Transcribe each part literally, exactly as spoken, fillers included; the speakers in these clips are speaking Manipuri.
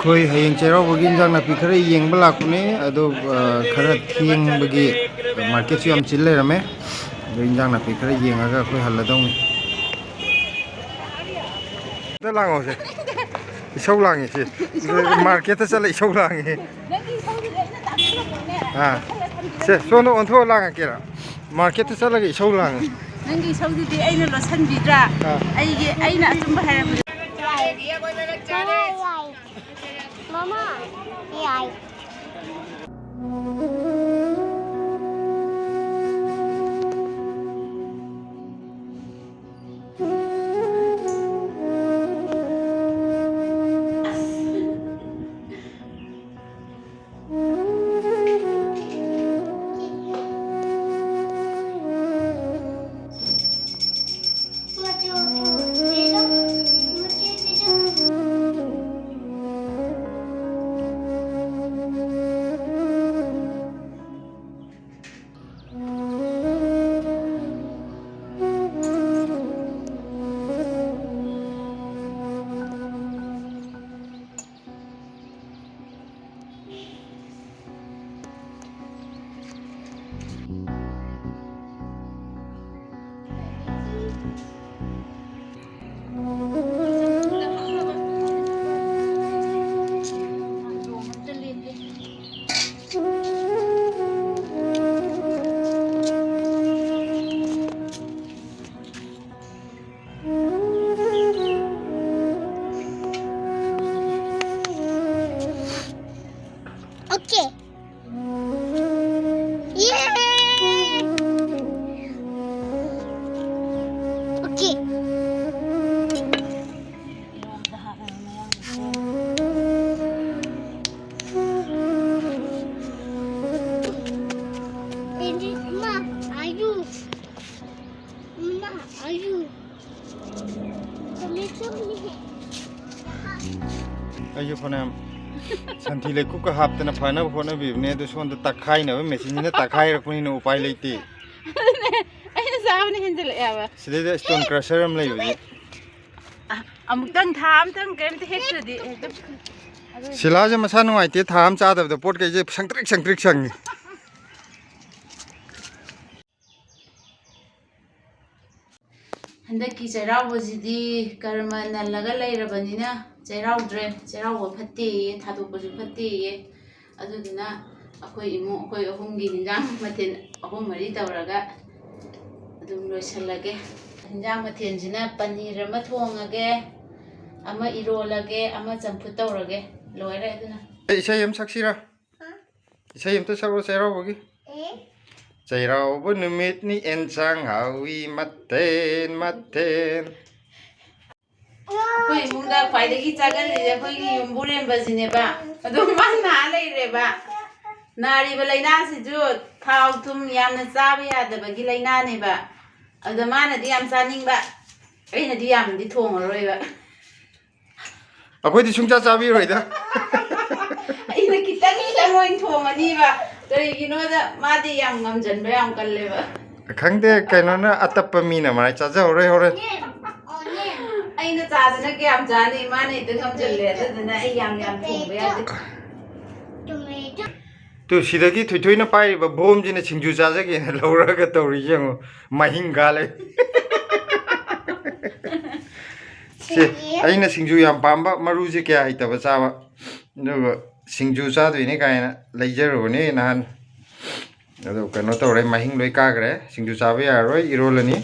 ꯑꯩꯈꯣꯏ ꯍꯌꯦꯡ ꯆꯩꯔꯥꯎꯕꯒꯤ ꯏꯟꯖꯥꯡ ꯅꯥꯄꯤ ꯈꯔ ꯌꯦꯡꯕ ꯂꯥꯛꯄꯅꯦ, ꯑꯗꯣ, ꯑ, ꯈꯔ ꯊꯦꯡꯕꯒꯤ ꯃꯥꯔꯀꯦꯠꯁꯨ ꯌꯥꯝ ꯆꯤꯜ ꯂꯩꯔꯝꯃꯦ꯫ ꯑꯗꯣ ꯏꯟꯖꯥꯡ ꯅꯥꯄꯤ ꯈꯔ ꯌꯦꯡꯉꯒ ꯑꯩꯈꯣꯏ ꯍꯜꯂꯗꯧꯅꯤ꯫ ꯑꯝꯇ ꯂꯥꯡꯉꯣꯁꯦ꯫ ꯏꯁꯧ ꯂꯥꯡꯉꯤ ꯁꯤ꯫ ꯏꯁꯧ ꯂꯥꯡꯉꯤ꯫ ꯃꯥꯔꯀꯦꯠꯇ ꯆꯠꯂ ꯏꯁꯧ ꯂꯥꯡꯉꯤ꯫ ꯅꯪꯒꯤ ꯏꯁꯧꯗꯨꯗꯤ ꯑꯩꯅ ꯇꯥꯛꯄꯤꯔꯝꯃꯣꯅꯦ꯫ ꯑꯥ꯫ ꯈꯔ ꯊꯝꯕꯤꯔꯝꯃꯣ꯫ ꯁꯦ, ꯁꯣꯝꯗ ꯑꯣꯟꯊꯣꯛꯑ ꯂꯥꯡꯉꯛꯀꯦꯔꯥ? ꯃꯥꯔꯀꯦꯠꯇ ꯆꯠꯂꯒ ꯏꯁꯧ ꯂꯥꯡꯉꯤ꯫ ꯅꯪꯒꯤ ꯏꯁꯧꯗꯨꯗꯤ ꯑꯩꯅ ꯂꯣꯠꯁꯟꯕꯤꯗ꯭ꯔꯥ? ꯑꯥ꯫ ꯑꯩꯒꯤ, ꯑꯩꯅ ꯑꯆꯨꯝꯕ ꯍꯥꯏꯔꯛꯄꯗ꯫ ꯃꯃꯥ, ꯌꯥꯏ꯫ Okay. Yay! Okay. Ma, are you? Ma, are you? ꯑꯩꯁꯨ ꯐꯅꯌꯥꯝ ꯁꯟꯊꯤ ꯂꯩꯀꯨꯞꯀ ꯍꯥꯞꯇꯅ ꯐꯅꯕ ꯍꯣꯠꯅꯕꯤꯕꯅꯦ, ꯑꯗꯨ ꯁꯣꯝꯗ ꯇꯛꯈꯥꯏꯅꯕ ꯃꯦꯆꯤꯟꯁꯤꯅ ꯇꯛꯈꯥꯏꯔꯛꯄꯅꯤꯅ ꯎꯄꯥꯏ ꯂꯩꯇꯦ꯫ ꯑꯗꯨꯅꯦ, ꯑꯩꯅ ꯆꯥꯕꯅ ꯍꯦꯟꯖꯜꯂꯛꯑꯦꯕ꯫ ꯁꯤꯗꯩꯗ stone crusher ꯑꯃ ꯂꯩꯕꯁꯦ꯫ ꯑ-, ꯑꯃꯨꯛꯇꯪ ꯊꯥ ꯑꯃꯇꯪ ꯀꯔꯤꯝꯇ ꯍꯦꯛꯇ꯭ꯔꯗꯤ ꯍꯦꯛꯇ ꯁꯤꯂꯥꯁꯦ ꯃꯁꯥ ꯅꯨꯡꯉꯥꯏꯇꯦ, ꯊꯥ ꯑꯃ ꯆꯥꯗꯕꯗ ꯄꯣꯠ ꯀꯩꯁꯦ ꯁꯪꯇ꯭ꯔꯤꯛ ꯁꯪꯇ꯭ꯔꯤꯛ ꯁꯪꯉꯤ꯫ ꯍꯟꯗꯛꯀꯤ ꯆꯩꯔꯥꯎꯕꯁꯤꯗꯤ ꯀꯔꯃ ꯅꯜꯂꯒ ꯂꯩꯔꯕꯅꯤꯅ ꯆꯩꯔꯥꯎꯗ꯭ꯔꯦ꯫ ꯆꯩꯔꯥꯎꯕ ꯐꯠꯇꯦꯌꯦ, ꯊꯥꯗꯣꯛꯄꯁꯨ ꯐꯠꯇꯦꯌꯦ꯫ ꯑꯗꯨꯗꯨꯅ ꯑꯩꯈꯣꯏ ꯏꯃꯨꯡ, ꯑꯩꯈꯣꯏ ꯑꯍꯨꯝꯒꯤ ꯍꯤꯟꯖꯥꯡ ꯃꯊꯦꯜ ꯑꯍꯨꯝ ꯃꯔꯤ ꯇꯧꯔꯒ ꯑꯗꯨꯝ ꯂꯣꯏꯁꯜꯂꯒꯦ꯫ ꯍꯤꯟꯖꯥꯡ ꯃꯊꯦꯜꯁꯤꯅ ꯄꯅꯤꯔ ꯑꯃ ꯊꯣꯡꯉꯒꯦ, ꯑꯃ ꯏꯔꯣꯜꯂꯒꯦ, ꯑꯃ ꯆꯝꯐꯨꯠ ꯇꯧꯔꯒꯦ꯫ ꯂꯣꯏꯔꯦ ꯑꯗꯨꯅ꯫ ꯏꯁꯩ ꯑꯃ ꯁꯛꯁꯤꯔꯥ? ꯏꯁꯩ ꯑꯝꯇ ꯁꯛꯂꯣ ꯆꯩꯔꯥꯎꯕꯒꯤ꯫ ꯆꯩꯔꯥꯎꯕ ꯅꯨꯃꯤꯠꯅꯤ ꯑꯦꯟꯁꯥꯡ ꯍꯥꯎꯏ ꯃꯊꯦꯟ ꯃꯊꯦꯟ꯫ ꯑꯩꯈꯣꯏ ꯏꯃꯨꯡꯗ ꯈ꯭ꯋꯥꯏꯗꯒꯤ ꯆꯥꯒꯜꯂꯤꯁꯦ ꯑꯩꯈꯣꯏꯒꯤ ꯌꯨꯝꯕꯨꯔꯦꯝꯕꯁꯤꯅꯦꯕ꯫ ꯑꯗꯣ ꯃꯥ ꯅꯥ ꯂꯩꯔꯦꯕ꯫ ꯅꯥꯔꯤꯕ ꯂꯥꯏꯅꯥꯁꯤꯁꯨ ꯊꯥꯎ ꯊꯨꯝ ꯌꯥꯝꯅ ꯆꯥꯕ ꯌꯥꯗꯕꯒꯤ ꯂꯥꯏꯅꯥꯅꯦꯕ꯫ ꯑꯗꯣ ꯃꯥꯅꯗꯤ ꯌꯥꯝ ꯆꯥꯅꯤꯡꯕ, ꯑꯩꯅꯗꯤ ꯌꯥꯝꯅꯗꯤ ꯊꯣꯡꯉꯔꯣꯏꯕ꯫ ꯑꯩꯈꯣꯏꯗꯤ ꯁꯨꯡꯆꯥ ꯆꯥꯕꯤꯔꯣꯏꯗ꯫ ꯑꯩꯅ ꯈꯤꯇꯪ ꯈꯤꯇꯪ ꯑꯣꯏꯅ ꯊꯣꯡꯉꯅꯤꯕ꯫ ꯀꯔꯤꯒꯤꯅꯣꯗ ꯃꯥꯗꯤ ꯌꯥꯝ ꯉꯝꯖꯟꯕ ꯌꯥꯝ ꯀꯜꯂꯦꯕ꯫ ꯈꯪꯗꯦ, ꯀꯩꯅꯣꯅ ꯑꯇꯞꯄ ꯃꯤꯅ ꯃꯔꯥꯏ ꯆꯥꯖꯍꯧꯔꯣꯏ ꯍꯣꯔꯦꯟ꯫ ꯑꯩꯅ ꯆꯥꯗꯅ ꯀꯌꯥꯝ ꯆꯥꯅꯤ? ꯃꯥꯅ ꯍꯦꯛꯇ ꯉꯝꯖꯜꯂꯦ꯫ ꯑꯗꯨꯗꯨꯅ ꯑꯩ ꯌꯥꯝ ꯌꯥꯝ ꯊꯣꯡꯕ ꯌꯥꯗꯦ꯫ ꯇꯨ ꯁꯤꯗꯒꯤ ꯊꯣꯏꯊꯣꯏꯅ ꯄꯥꯏꯔꯤꯕ ꯕꯣꯝꯁꯤꯅ ꯁꯤꯡꯖꯨ ꯆꯥꯖꯒꯦꯅ ꯂꯧꯔꯒ ꯇꯧꯔꯤ ꯌꯦꯡꯉꯣ꯫ ꯃꯍꯤꯡ ꯀꯥ ꯂꯩ꯫ ꯁꯦ, ꯑꯩꯅ ꯁꯤꯡꯖꯨ ꯌꯥꯝ ꯄꯥꯝꯕ, ꯃꯔꯨꯁꯦ ꯀꯌꯥ ꯍꯩꯇꯕ ꯆꯥꯕ꯫ ꯑꯗꯨꯒ ꯁꯤꯡꯖꯨ ꯆꯥꯗꯣꯏꯅꯦ ꯀꯥꯏꯅ ꯂꯩꯖꯔꯨꯕꯅꯦ ꯅꯍꯥꯟ꯫ ꯑꯗꯣ ꯀꯩꯅꯣ ꯇꯧꯔꯦ, ꯃꯍꯤꯡ ꯂꯣꯏ ꯀꯥꯈ꯭ꯔꯦ꯫ ꯁꯤꯡꯖꯨ ꯆꯥꯕ ꯌꯥꯔꯔꯣꯏ, ꯏꯔꯣꯜꯂꯅꯤ꯫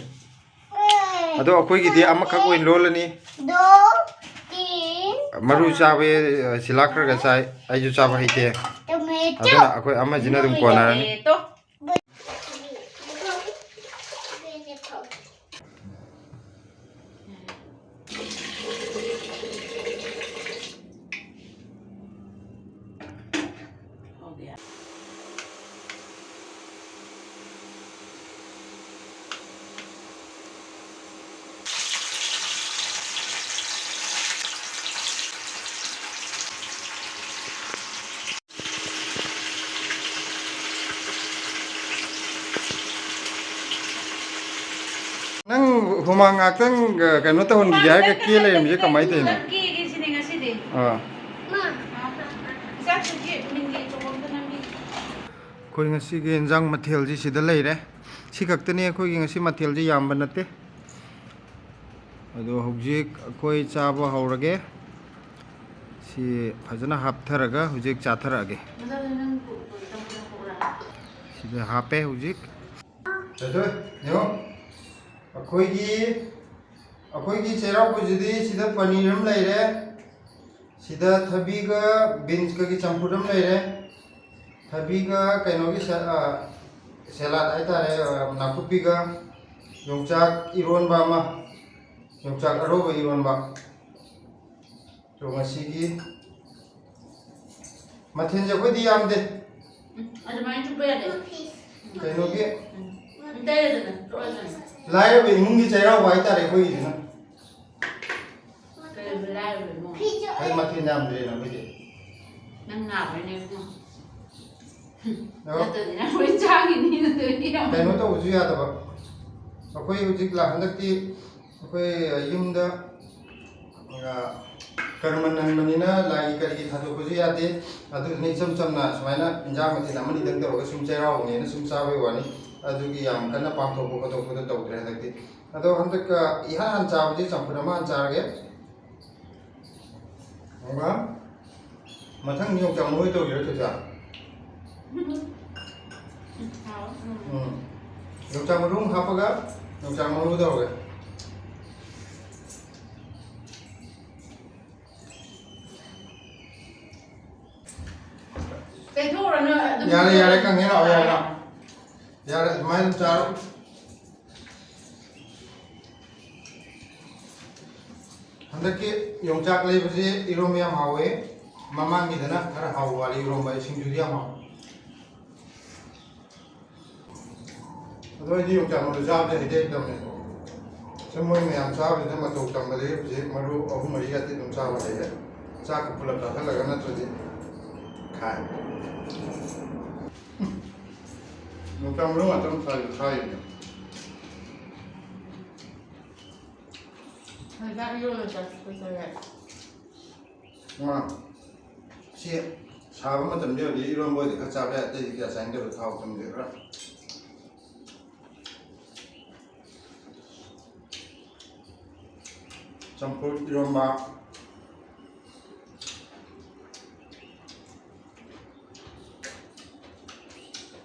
ꯑꯗꯣ ꯑꯩꯈꯣꯏꯒꯤꯗꯤ ꯑꯃꯈꯛ ꯑꯣꯏꯅ ꯂꯣꯜꯂꯅꯤ꯫ ꯃꯔꯨ ꯆꯥꯕ, ꯁꯤꯂꯥ ꯈꯔ ꯈꯔ ꯆꯥꯏ, ꯑꯩꯁꯨ ꯆꯥꯕ ꯍꯩꯇꯦ꯫ ꯑꯗꯨꯅ ꯑꯩꯈꯣꯏ ꯑꯃꯁꯤꯅ ꯑꯗꯨꯝ ꯀꯣꯟꯅꯔꯅꯤ꯫ ꯅꯪ ꯍꯨꯃꯥꯡ ꯉꯥꯛꯇꯪ, ꯑ, ꯀꯩꯅꯣ ꯇꯧꯍꯟꯈꯤꯒꯦ ꯍꯥꯏꯔꯒ ꯀꯦ ꯂꯩꯔꯝꯃꯤꯁꯦ ꯀꯃꯥꯏꯅ ꯇꯧꯔꯤꯅꯣ? ꯀꯦꯒꯦ ꯁꯤꯅꯦ ꯉꯁꯤꯗꯤ꯫ ꯑꯥ꯫ ꯃꯥ, ꯑꯩꯈꯣꯏ ꯉꯁꯤꯒꯤ ꯏꯟꯖꯥꯡ ꯃꯊꯦꯜꯁꯤ ꯁꯤꯗ ꯂꯩꯔꯦ꯫ ꯁꯤ ꯈꯛꯇꯅꯤ ꯑꯩꯈꯣꯏꯒꯤ ꯉꯁꯤ ꯃꯊꯦꯜꯁꯤ, ꯌꯥꯝꯕ ꯅꯠꯇꯦ꯫ ꯑꯗꯣ ꯍꯧꯖꯤꯛ ꯑꯩꯈꯣꯏ ꯆꯥꯕ ꯍꯧꯔꯒꯦ꯫ ꯁꯤ ꯐꯖꯅ ꯍꯥꯞꯊꯔꯒ ꯍꯧꯖꯤꯛ ꯆꯥꯊꯔꯛꯑꯒꯦ꯫ ꯁꯤꯗ ꯍꯥꯞꯄꯦ ꯍꯧꯖꯤꯛ꯫ ꯊꯣꯏꯊꯣꯏ, ꯌꯦꯡꯉꯣ꯫ ꯑꯩꯈꯣꯏꯒꯤ, ꯑꯩꯈꯣꯏꯒꯤ ꯆꯩꯔꯥꯎꯕꯁꯤꯗꯤ ꯁꯤꯗ ꯄꯅꯤꯔ ꯑꯃ ꯂꯩꯔꯦ, ꯁꯤꯗ ꯊꯕꯤꯒ ꯕꯤꯟꯁꯀꯒꯤ ꯆꯝꯐꯨꯠ ꯑꯃ ꯂꯩꯔꯦ, ꯊꯕꯤꯒ ꯀꯩꯅꯣꯒꯤ ꯁ-, ꯑ, ꯁꯦꯂꯥꯠ ꯍꯥꯏꯇꯥꯔꯦ, ꯑ, ꯅꯥꯀꯨꯞꯄꯤꯒ ꯌꯣꯡꯆꯥꯛ ꯏꯔꯣꯟꯕ ꯑꯃ, ꯌꯣꯡꯆꯥꯛ ꯑꯔꯧꯕ ꯏꯔꯣꯟꯕ꯫ ꯑꯗꯣ ꯉꯁꯤꯒꯤ ꯃꯊꯦꯜꯁꯦ ꯑꯩꯈꯣꯏꯗꯤ ꯌꯥꯝꯗꯦ꯫ ꯎꯝ, ꯑꯗꯨꯃꯥꯏꯅ ꯆꯨꯞꯄ ꯌꯥꯗꯦ꯫ ꯀꯩꯅꯣꯒꯤ ꯎꯝ, ꯇꯩꯔꯦꯗꯅ, ꯇꯣꯛꯑꯦꯗꯅ꯫ ꯂꯥꯏꯔꯕ ꯏꯃꯨꯡꯒꯤ ꯆꯩꯔꯥꯎꯕ ꯍꯥꯏꯇꯥꯔꯦ ꯑꯩꯈꯣꯏꯒꯤꯁꯤꯅ꯫ ꯀꯩꯕꯨ ꯂꯥꯏꯔꯕ ꯏꯃꯨꯡ? ꯑꯩ ꯃꯊꯦꯜ ꯌꯥꯝꯗ꯭ꯔꯦꯅ ꯑꯩꯈꯣꯏꯗꯤ꯫ ꯅꯪ ꯅꯥꯕꯩꯅꯦ ꯏꯕꯨꯡꯉꯣ꯫ ꯑꯣ꯫ ꯅꯠꯇ꯭ꯔꯗꯤ ꯅꯪ ꯂꯣꯏ ꯆꯥꯈꯤꯅꯤ, ꯑꯗꯨꯗꯤ ꯌꯥꯝ ꯀꯩꯅꯣ ꯇꯧꯕꯁꯨ ꯌꯥꯗꯕ꯫ ꯑꯩꯈꯣꯏ ꯍꯧꯖꯤꯛ ꯂꯥ-, ꯍꯟꯗꯛꯇꯤ ꯑꯩꯈꯣꯏ ꯌꯨꯝꯗ, ꯑ, ꯀꯔꯃ ꯅꯪꯕꯅꯤꯅ ꯂꯥꯏꯒꯤ ꯀꯔꯤꯒꯤ ꯊꯥꯗꯣꯛꯄꯁꯨ ꯌꯥꯗꯦ꯫ ꯑꯗꯨꯗꯨꯅ ꯏꯆꯝ ꯆꯝꯅ ꯁꯨꯃꯥꯏꯅ ꯏꯟꯖꯥꯡ ꯃꯊꯦꯜ ꯑꯃꯅꯤꯗꯪ ꯇꯧꯔꯒ ꯁꯨꯝ ꯆꯩꯔꯥꯎꯕꯅꯦꯅ ꯁꯨꯝ ꯆꯥꯕꯩ ꯋꯥꯅꯤ꯫ ꯑꯗꯨꯒꯤ ꯌꯥꯝ ꯀꯟꯅ ꯄꯥꯡꯊꯣꯛꯄ ꯈꯣꯠꯇꯣꯛꯄꯗꯣ ꯇꯧꯗ꯭ꯔꯦ ꯍꯟꯗꯛꯇꯤ꯫ ꯑꯗꯣ ꯍꯟꯗꯛ, ꯑ, ꯏꯍꯥꯟ ꯍꯥꯟ ꯆꯥꯕꯗꯤ ꯆꯝꯐꯨꯠ ꯑꯃ ꯍꯥꯟ ꯆꯥꯔꯒꯦ꯫ ꯑꯗꯨꯒ ꯃꯊꯪ ꯌꯣꯡꯆꯥꯛ ꯃꯔꯨ ꯇꯧꯁꯤꯔ, ꯆꯣꯆꯥ? ꯎꯝ꯫ ꯌꯣꯡꯆꯥꯛ ꯃꯔꯨ ꯑꯃ ꯍꯥꯞꯄꯒ ꯌꯣꯡꯆꯥꯛ ꯃꯔꯨ ꯇꯧꯔꯒꯦ꯫ ꯇꯩꯊꯣꯛꯎꯔꯅꯨ, ꯑꯗꯨꯝ ꯌꯥꯔꯦ, ꯌꯥꯔꯦ, ꯀꯪꯉꯦ, ꯂꯥꯛꯑꯣ, ꯌꯥꯔꯦ, ꯂꯥꯛꯑꯣ꯫ ꯌꯥꯔꯦ, ꯑꯗꯨꯃꯥꯏꯅ ꯑꯗꯨꯝ ꯆꯥꯔꯣ꯫ ꯍꯟꯗꯛꯀꯤ ꯌꯣꯡꯆꯥꯛ ꯂꯩꯕꯁꯤ ꯏꯔꯣꯝꯕ ꯌꯥꯝ ꯍꯥꯎꯋꯦ꯫ ꯃꯃꯥꯡꯒꯤꯗꯅ ꯈꯔ ꯍꯥꯎꯕ ꯋꯥꯠꯂꯤ ꯏꯔꯣꯝꯕ, ꯁꯤꯡꯖꯨꯗꯤ ꯌꯥꯝ ꯍꯥꯎꯋꯦ꯫ ꯑꯗꯣ ꯑꯩꯗꯤ ꯌꯣꯡꯆꯥꯛ ꯃꯔꯨ ꯆꯥꯕꯁꯦ ꯍꯩꯗꯤ ꯍꯩꯇꯕꯅꯦ꯫ ꯁꯨꯝ ꯃꯣꯏ ꯃꯌꯥꯝ ꯆꯥꯕꯁꯤꯗ ꯃꯇꯧ ꯇꯝꯕꯗꯒꯤ ꯍꯧꯖꯤꯛ ꯃꯔꯨ ꯑꯍꯨꯝ ꯃꯔꯤꯒꯗꯤ ꯑꯗꯨꯝ ꯆꯥꯕ ꯍꯩꯔꯦ꯫ ꯆꯥꯛꯀ ꯄꯨꯂꯞ ꯆꯥꯁꯤꯜꯂꯒ ꯅꯠꯇ꯭ꯔꯗꯤ ꯈꯥꯏ꯫ ꯌꯣꯡꯆꯥꯛ ꯃꯔꯨ ꯉꯥꯛꯇ ꯃꯁꯥꯁꯨ ꯊꯥꯛꯏꯅꯦ꯫ ꯍꯣꯏ, ꯆꯥꯛ ꯏꯔꯣꯜꯂ ꯆꯥꯁꯤ, ꯑꯩꯈꯣꯏ ꯆꯥ ꯌꯥꯏ꯫ ꯑꯥ, ꯁꯤ ꯁꯥꯕ ꯃꯇꯝꯗꯤ ꯑꯣꯏꯔꯗꯤ ꯏꯔꯣꯟꯕ ꯑꯣꯏꯗꯤ ꯈꯔ ꯆꯥꯕ ꯌꯥꯏ, ꯑꯇꯩꯗꯤ ꯀꯌꯥ ꯆꯥꯅꯤꯡꯗꯕ, ꯊꯥꯎ ꯊꯨꯝꯁꯦ ꯈꯔ꯫ ꯆꯝꯐꯨꯠ, ꯏꯔꯣꯟꯕ꯫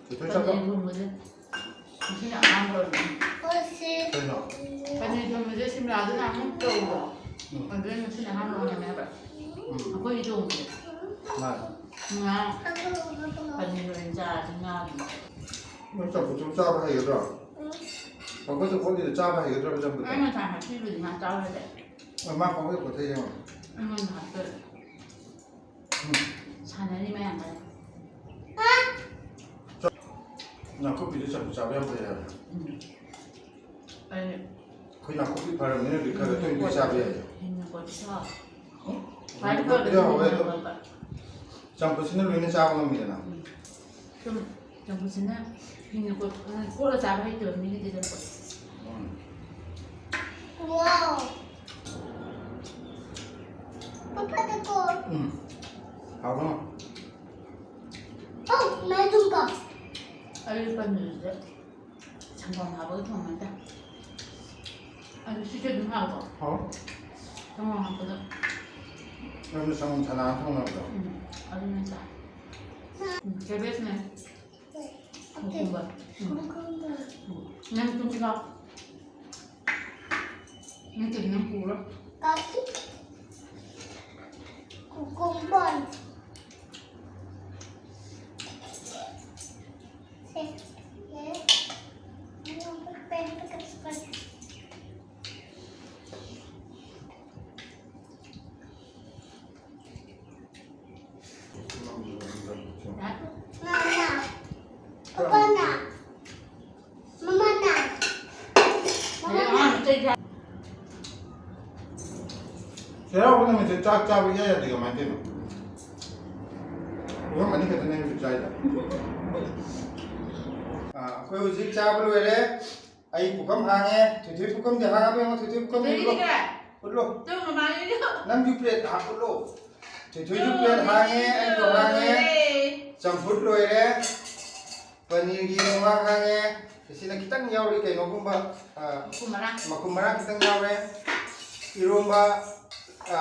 ꯆꯝꯐꯨꯠ ꯆꯝꯐꯨꯠ꯫ ꯄꯅꯤꯔ ꯊꯣꯡꯕꯁꯦ ꯉꯁꯤꯅ ꯑꯍꯥꯟꯕ ꯑꯣꯏꯔꯝꯒꯅꯤ꯫ ꯀꯩꯅꯣ? ꯄꯅꯤꯔ ꯊꯣꯡꯕꯁꯦ ꯁꯤꯝꯂꯥꯗ ꯅꯍꯥꯟꯃꯨꯛ ꯇꯧꯕ꯫ ꯎꯝ꯫ ꯑꯗꯨꯗ ꯉꯁꯤꯅ ꯑꯍꯥꯟꯕ ꯑꯣꯏꯔꯝꯒꯅꯤ ꯍꯥꯏꯕ꯫ ꯎꯝ꯫ ꯑꯩꯈꯣꯏꯒꯤ ꯊꯣꯡꯕꯁꯦ꯫ ꯃꯥꯅꯤ꯫ ꯉꯥ ꯄꯅꯤꯔ ꯑꯣꯏꯅ ꯆꯥꯔꯗꯤ ꯉꯥꯒꯤ꯫ ꯅꯪ ꯆꯝꯐꯨꯠꯇꯨ ꯆꯥꯕ ꯍꯩꯒꯗ꯭ꯔꯣ? ꯎꯝ꯫ ꯆꯝꯐꯨꯠꯇꯨ ꯈꯣꯠꯂꯤꯗꯣ ꯆꯥꯕ ꯍꯩꯒꯗ꯭ꯔꯕ ꯆꯝꯐꯨꯠꯇꯣ? ꯑꯩ ꯉꯁꯥꯏ ꯍꯥꯞꯄꯤꯕꯗꯤ ꯉꯥ ꯆꯥꯕ ꯍꯩꯇꯦ꯫ ꯑ, ꯃꯥ ꯈ꯭ꯋꯥꯏꯗꯩ ꯈꯣꯠꯊꯩ ꯌꯦꯡꯉꯣ꯫ ꯑꯩꯉꯣꯟꯗ ꯍꯥꯞꯆꯜꯂꯦ꯫ ꯎꯝ꯫ ꯁꯥꯟꯅꯔꯤ ꯃꯌꯥꯝ ꯀꯔꯤ? ꯆ-, ꯅꯥꯀꯨꯞꯄꯤꯗꯨ ꯆꯝꯐꯨꯠ ꯆꯥꯕ ꯌꯥꯝ ꯐꯩ ꯍꯥꯏꯕ꯫ ꯎꯝ꯫ ꯑꯩ ꯑꯩꯈꯣꯏ ꯅꯥꯀꯨꯞꯄꯤ ꯐꯔꯕꯅꯤꯅ ꯍꯧꯖꯤꯛ ꯈꯔ ꯈꯔ ꯇꯣꯏꯅ ꯇꯣꯏꯅ ꯆꯥꯕ ꯌꯥꯏ꯫ ꯍꯤꯡꯅ ꯀꯣꯠꯄ ꯆꯥꯎ꯫ ꯎꯝ? ꯈ꯭ꯋꯥꯏ ꯅꯥꯀꯨꯞꯄꯤꯗꯤ ꯐꯕꯗꯤ ꯍꯥꯎꯋꯦ ꯍꯤꯡꯅ ꯑꯗꯣ꯫ ꯀꯣꯠꯄ꯫ ꯆꯝꯐꯨꯠꯁꯤꯅ ꯂꯣꯏꯅ ꯆꯥꯕ ꯉꯝꯃꯤꯗꯅ꯫ ꯎꯝ꯫ ꯁꯨꯝ ꯆꯝꯐꯨꯠꯁꯤꯅ ꯍꯤꯡꯅ ꯀꯣꯠ-, ꯀꯣꯠꯂ ꯆꯥꯕ ꯍꯩꯇꯕ ꯃꯤꯒꯤꯗꯤ ꯆꯝꯐꯨꯠ꯫ ꯎꯝ꯫ Wow! ꯄꯄꯥꯗ ꯀꯣ꯫ ꯎꯝ꯫ ꯍꯥꯎꯕ꯭ꯔꯣ? ꯑꯧ, ꯃꯥꯏꯗꯨꯝꯀꯣ꯫ ꯑꯩ ꯄꯅꯤꯔꯁꯦ ꯁꯪꯒꯣꯝ ꯍꯥꯞꯄꯒ ꯊꯣꯡꯕ ꯅꯠꯇꯦ꯫ ꯑꯗꯨ ꯁꯤꯁꯨ ꯑꯗꯨꯝ ꯍꯥꯎꯕ꯭ꯔꯣ? ꯍꯥꯎ꯫ ꯁꯪꯒꯣꯝ ꯍꯥꯞꯄꯗꯣ꯫ ꯑꯗꯨ ꯁꯪꯒꯣꯝ ꯁꯅꯥ ꯊꯣꯡꯅꯕꯗꯣ꯫ ꯎꯝ, ꯑꯗꯨꯅ ꯆꯥꯏ꯫ ꯎꯝ, cabbage ꯅꯦ꯫ Cucumber. ꯎꯝ꯫ Cucumber. ꯎꯝ꯫ ꯅꯪ ꯇꯨꯝꯁꯤ ꯂꯥꯎ꯫ ꯅꯠꯇ꯭ꯔꯗꯤ ꯅꯪ ꯄꯨꯔꯣ꯫ Cucumber. ꯁꯦ꯫ ꯃꯃꯥ꯫ ꯄꯄꯥꯅ꯫ ꯃꯃꯥꯅ꯫ ꯃꯃꯥꯅ꯫ ꯆꯩꯔꯥꯎꯕ ꯅꯨꯃꯤꯠꯁꯦ ꯆꯥꯛ ꯆꯥꯕ ꯏꯌꯥ ꯌꯥꯗꯦ, ꯀꯃꯥꯏꯅ ꯇꯧꯔꯤꯅꯣ? ꯄꯨꯈꯝ ꯑꯅꯤ ꯈꯛꯇꯅꯦ ꯍꯧꯖꯤꯛ ꯆꯥꯏꯗ꯫ ꯑꯥ, ꯑꯩꯈꯣꯏ ꯍꯧꯖꯤꯛ ꯆꯥꯕ ꯂꯣꯏꯔꯦ꯫ ꯑꯩ ꯄꯨꯈꯝ ꯍꯥꯡꯉꯦ꯫ ꯊꯣꯏꯊꯣꯏ ꯄꯨꯈꯝꯗꯤ ꯍꯥꯡꯉꯕ ꯌꯦꯡꯉꯣ, ꯊꯣꯏꯊꯣꯏ ꯄꯨꯈꯝ ꯎꯠꯂꯣ꯫ ꯊꯣꯏꯊꯣꯏꯒꯤꯗꯤ ꯀꯥꯏ? ꯎꯠꯂꯣ꯫ ꯇꯨ ꯃꯃꯥꯒꯤꯗꯣ꯫ ꯅꯪꯒꯤ plate ꯍꯥꯞ ꯎꯠꯂꯣ꯫ ꯊꯣꯏꯊꯣꯏꯁꯨ ꯄ꯭ꯂꯦꯠ ꯍꯥꯡꯉꯦ, ꯑꯩꯁꯨ ꯍꯥꯡꯉꯦ꯫ ꯂꯣꯏꯔꯦ꯫ ꯆꯝꯐꯨꯠ ꯂꯣꯏꯔꯦ꯫ ꯄꯅꯤꯔꯒꯤ ꯃꯉꯥ ꯍꯥꯡꯉꯦ꯫ ꯑꯁꯤꯅ ꯈꯤꯇꯪ ꯌꯥꯎꯔꯤ ꯀꯩꯅꯣꯒꯨꯝꯕ, ꯑ, ꯃꯈꯨꯝ ꯃꯔꯥꯡ꯫ ꯃꯈꯨꯝ ꯃꯔꯥꯡ ꯈꯤꯇꯪ ꯌꯥꯎꯔꯦ꯫ ꯏꯔꯣꯝꯕ, ꯑ,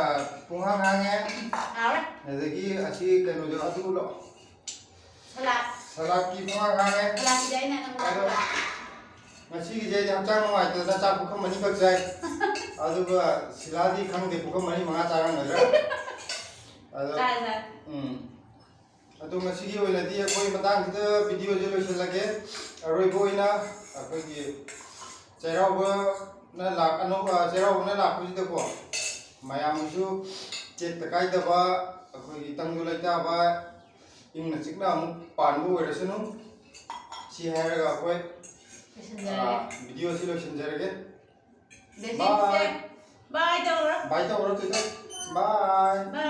ꯄꯨꯡꯍꯥꯡ ꯍꯥꯡꯉꯦ꯫ ꯍꯥꯎꯔꯦ꯫ ꯑꯗꯒꯤ ꯑꯁꯤ ꯀꯩꯅꯣꯗꯣ ꯑꯗꯨ ꯂꯣ-, ꯁꯂꯥꯗ꯫ ꯁꯂꯥꯗꯀꯤ ꯄꯨꯡꯍꯥꯡ ꯍꯥꯡꯉꯦ꯫ ꯁꯂꯥꯗꯀꯤꯗꯤ ꯑꯩꯅ ꯅꯪ ꯑꯗꯣ ꯂꯧꯔꯣ꯫ ꯉꯁꯤꯒꯤꯁꯦ ꯑꯩꯗꯤ ꯍꯛꯆꯥꯡ ꯅꯨꯡꯉꯥꯏꯇꯗꯅ ꯆꯥꯛ ꯄꯨꯈꯝ ꯑꯅꯤꯈꯛ ꯆꯥꯏ꯫ ꯑꯗꯨꯒ ꯁꯤꯂꯥꯗꯤ ꯈꯪꯗꯦ ꯄꯨꯈꯝ ꯃꯔꯤ ꯃꯉꯥ ꯆꯥꯔꯝꯒꯗ꯭ꯔꯥ꯫ ꯑꯗꯣ, ꯆꯥꯏ, ꯆꯥꯏ꯫ ꯎꯝ꯫ ꯑꯗꯣ ꯉꯁꯤꯒꯤ ꯑꯣꯏꯅꯗꯤ ꯑꯩꯈꯣꯏ ꯃꯇꯥꯡꯁꯤꯗ ꯚꯤꯗꯤꯑꯣꯁꯦ ꯂꯣꯏꯁꯤꯜꯂꯒꯦ꯫ ꯑꯔꯣꯏꯕ ꯑꯣꯏꯅ ꯑꯩꯈꯣꯏꯒꯤ ꯆꯩꯔꯥꯎꯕꯅ ꯂꯥꯛ-, ꯑꯅꯧꯕ, ꯆꯩꯔꯥꯎꯕꯅ ꯂꯥꯛꯄꯁꯤꯗꯀꯣ, ꯃꯌꯥꯝꯒꯤꯁꯨ ꯇꯦꯛꯇ ꯀꯥꯏꯗꯕ, ꯑꯩꯈꯣꯏꯒꯤ ꯇꯪꯗꯨ ꯂꯩꯇꯥꯕ, ꯏꯪꯅ ꯆꯤꯛꯅ ꯑꯃꯨꯛ ꯄꯥꯟꯕ ꯑꯣꯏꯔꯁꯅꯨ꯫ ꯁꯤ ꯍꯥꯏꯔꯒ ꯑꯩꯈꯣꯏ, ꯂꯣꯏꯁꯤꯟꯖꯔꯒꯦ꯫ ꯑꯥ, ꯚꯤꯗꯤꯑꯣꯁꯤ ꯂꯣꯏꯁꯤꯟꯖꯔꯒꯦ꯫ ꯕꯦꯁꯤꯟꯁꯦ ꯕꯥꯏ꯫ ꯕꯥꯏ ꯇꯧꯔꯣ꯫ ꯕꯥꯏ ꯇꯧꯔꯣ, ꯇꯨꯏꯇꯔ꯫ ꯕꯥꯏ꯫ ꯕꯥꯏ꯫